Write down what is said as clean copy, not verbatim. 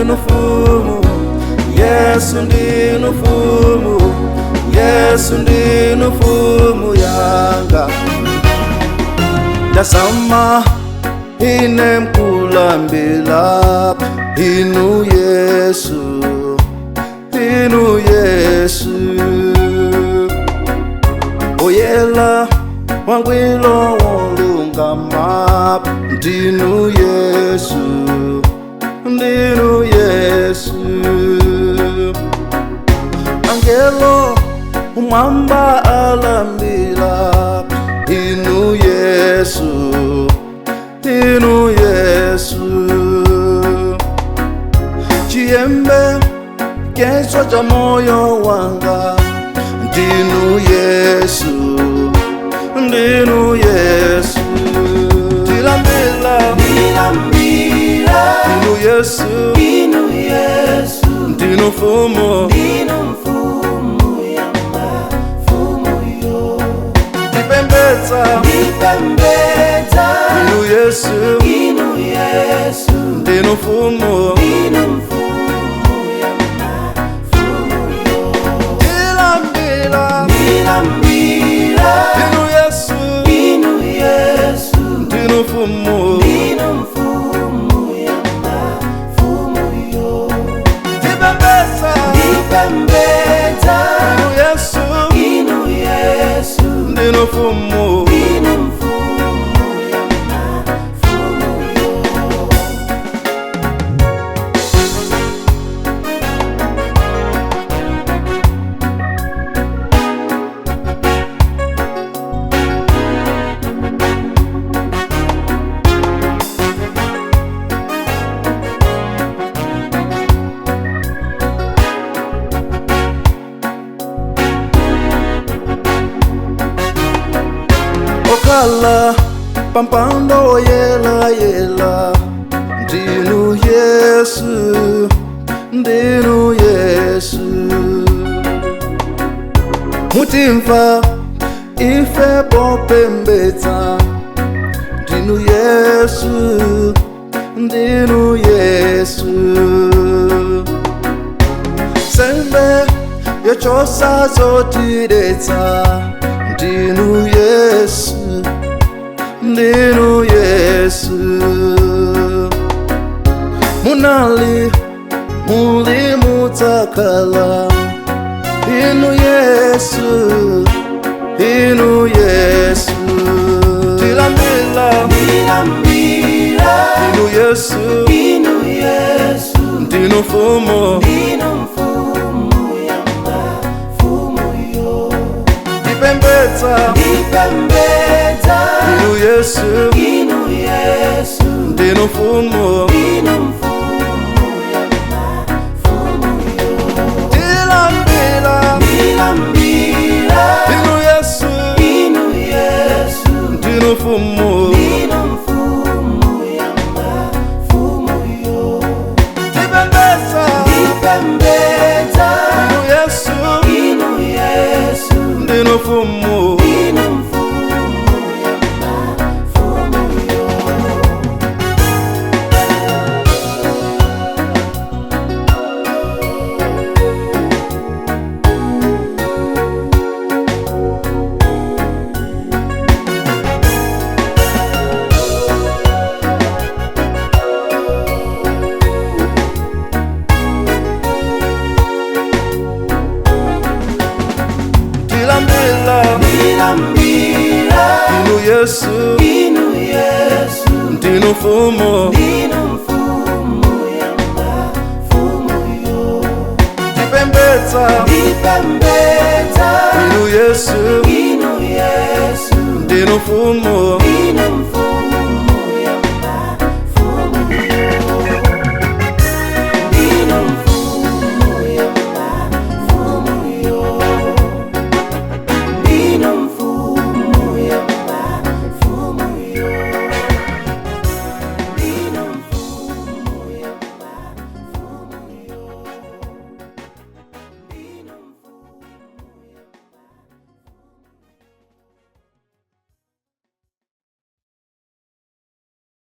ndinu fumu, Yesu ndinu fumu, Yesu ndinu fumu yanga. Ndasama ine mkulambila inu Yesu, inu Yesu. Oyela wangwilo wolungama ndinu Yesu, ndinu Yesu. Angelo umwamba alambila inu Yesu, inu Yesu. Chiyembe keswa cha moyo wanga ndinu Yesu, ndinu Yesu. Tilambila, Ndilambira ndinu Yesu, inu Yesu, ndinu fumu, ndinu mfumu ya mafumu yo. Ndipembedza Ndipembedza ndinu Yesu, inu Yesu, ndinu fumu, ndinu mfumu ya mafumu yo. Tilambila, Ndilambira ndinu Yesu, inu Yesu, ndinu fumu, ndinu mfumu ya mafumu yo. Ndipembedza Ndipembedza ndinu Yesu, inu Yesu, ndinu fumu, ndinu mfumu ya mafumu yo. Okala pampando yela yela ndinu Yesu, ndinu Yesu. Mutimva ife popembedza ndinu Yesu, ndinu Yesu. Sembe yochosa zotiretsa ndinu Yesu, ndinu Yesu. Munali muli mudzakhala inu Yesu, inu Yesu. Tilambila Ndilambira ndinu Yesu, inu Yesu, ndinu fumu, ndinu mfumu ya mafumu yo. Ndipembedza Ndipembedza ndinu Yesu, inu Yesu, ndinu fumu, ndinu mfumu ya mafumu yo. Tilambila Ndilambira ndinu Yesu, inu Yesu, ndinu fumu, ndinu mfumu ya mafumu yo. Ndipembedza Ndipembedza ndinu Yesu, inu Yesu, ndinu fumu, ndinu mfumu ya mafumu yo. Tilambila Ndilambira ndinu Yesu, inu Yesu, ndinu fumu, ndinu mfumu ya mafumu yo. Ndipembedza Ndipembedza ndinu Yesu, inu Yesu, ndinu fumu, ndinu mfumu.